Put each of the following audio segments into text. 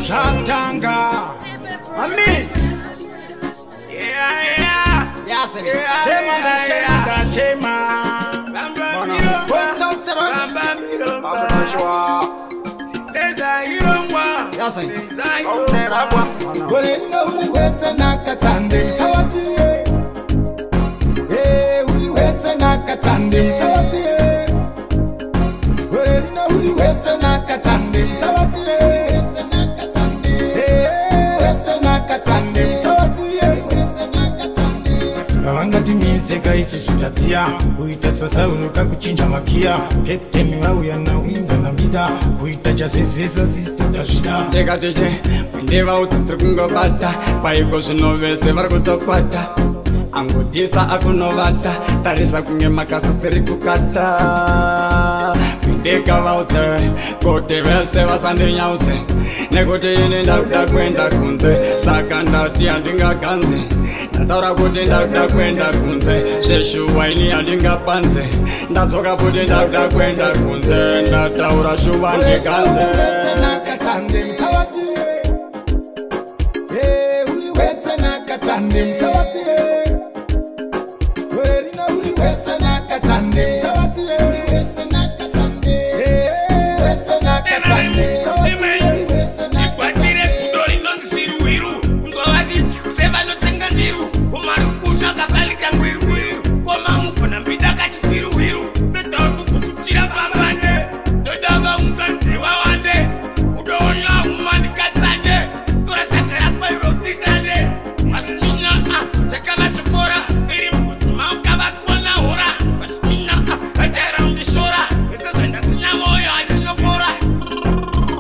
Zvatanga. Amen. Yeah, yeah. Yes. Chema ndachema ndachema. Voice of the Lord. Yes. Urino uri wese nakatande msawatiye. Eh, uri wese nakatande msawatiye. Urino uri wese nakatande msawatiye. Eh, wese nakatande msawatiye. Vangatimiseka isusu tatsiya kuita sasauruka kuchinja makiya kepteni vauya nawinza nambida kuita chasesesa sista tazvida Ndikatiche ndivaudza tiri kungobata paiko zvino vese vari kutokwata angudisa akunovata tarisa kunge makasi tiri kukata ndikavaudze kuti vese vasandinyaudze nekuti ini ndakuda kuenda kunze saka ndati handingaganze ndataura kuti ndakuda kuenda kunze zveshuwa ini handingapanze ndadzoka futi ndakuda kuenda kunze ndataura shuwa ndiganze. Wese nakatande msawatiye. Eh, uri wese nakatande msawatiye. Urino uri wese nakatande msawatiye. Eh, wese nakatande msawatiye. Ikwatire gudo rinonzi sviruwiru kunzwa sevanotenga njiru kumarukuna kapanika ngwiruwiru koma mugona mbida kachifwiruwiru toda kugukutira pambande toda vaunganzi wawande kudoona umanikatsande tora saka rako iro titande masmina takavatyokora iri mukuzima ukavakona hora masmina vajaira mundishora vese zvandatina mwoyo achinopora.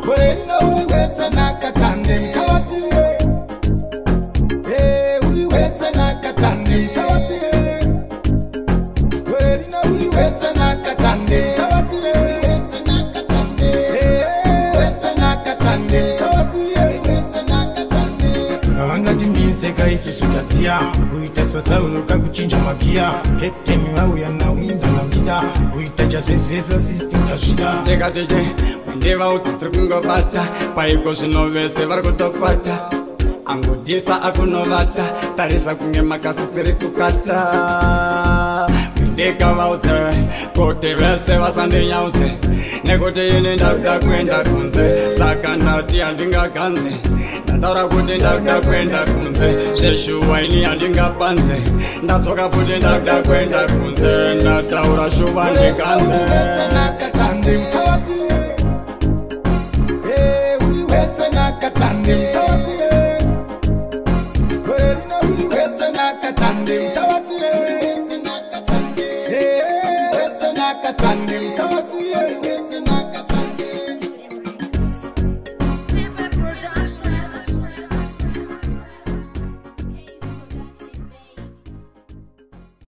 Urino uri wese nakatande msawatiye. Eh, uri wese nakatande msawatiye. Urino uri wese nakatande msawatiye. Eh, wese nakatande msawatiye. Vangatimiseka isusu tatsiya kuita sasauruka kuchinja makiya kepteni vauya nawinza nambida kuita chasesesa sista tazvida Ndikatiche ndivaudza tiri kungobata paiko zvino vese vari kutokwata angudisa akunovata tarisa kunge makasi tiri kukata ndikavaudze kuti vese vasandinyaudze nekuti ini ndakuda kuenda kunze saka ndati handingaganze ndataura kuti ndakuda kuenda kunze zveshuwa ini handingapanze ndadzoka futi ndakuda kuenda kunze ndataura shuwa ndiganze. Wese nakatande msawatiye. Eh, uri wese nakatande msawatiye. Urino uri wese nakatande msawatiye. Eh, wese nakatande msawatiye.